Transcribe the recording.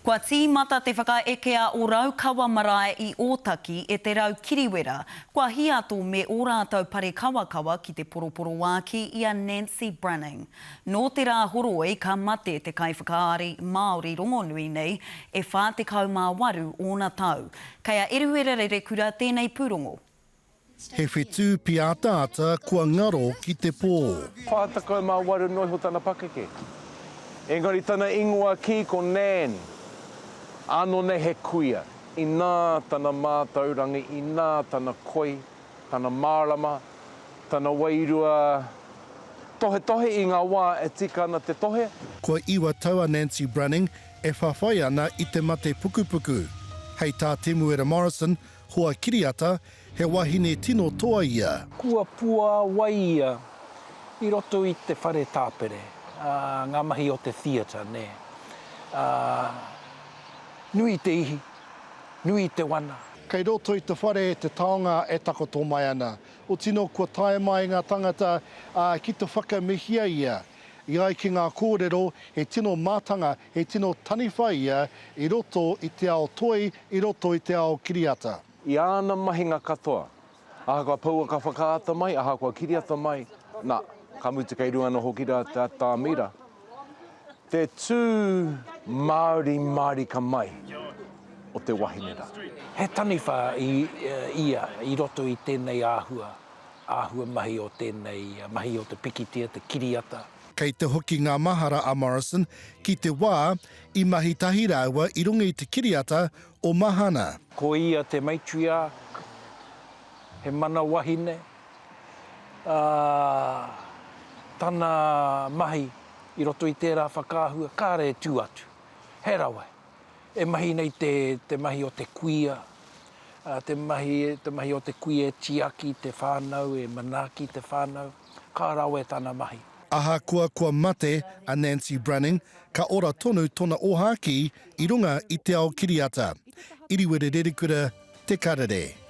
Kua tīmata te whakaekea o Raukawa Marae i Ōtaki e Te Rau Kiriwera, kua hiato me ō rātou pare kawakawa ki te poroporoāki i a Nancy Brunning. Nō te Rāhoroi ka mate te kaiwhakaari Māori rongonui nei, e 48 ōna tau. Kei a Eruera Rerekura tēnei pūrongo. He whetū pīataata kua ngaro ki te pō. 48 noa iho tana pakeke. Engari tana ingoa kī ko Nan. Ānō nei he kuia. Inā tana mātauranga, inā tana koi, tana mārama, tana wairua tohetohe i ngā wā e tika ana te tohe. Kua iwa tau a Nancy Brunning e whawhai ana i te mate pukupuku. Hei tā Temuera Morrison, Hoa kiriata, he wahine tino toa ia. Kua puāwai ia i roto i te whare tāpere, ā, ngā mahi o te theatre, nē. Ā, nui te ihi, nui te wana. Kei roto i te whare te taonga e takoto mai ana. Otino kua tae mai nga tangata ki te whakamihia ia. I ai ki ngā kōrero, he tino mātanga, he tino taniwha ia i roto i te ao toi, i roto i te ao kiriata. I āna mahinga katoa, ahakoa pouaka whakaata mai, ahakoa kiriata mai, nā, ka mutu kei runga anō hoki rā te atamira, te tū Māori mārika mai o te wahine rā. He taniwha ia i roto i tēnei āhua āhua mahi o tēnei mahi o te pikitia, te kiriata. Kei te hoki ngā mahara a Morrison ki te wā i mahi tahi rāua i runga i te kiriata o Mahana. Ko ia te matriarch, he mana wahine, ā, tana mahi i roto i tērā whakaahua, kāre e tū atu. He rawe. E mahi nei te, te mahi o te kuia, te mahi, te mahi o te kuia e tiaki te whānau, e manaaki te whānau. Ka rawe tana mahi. Ahakoa kua mate a Nancy Brunning, ka ora tonu tona ōhākī i runga i te ao kiriata. Iriwere Rerekura, Te Karere.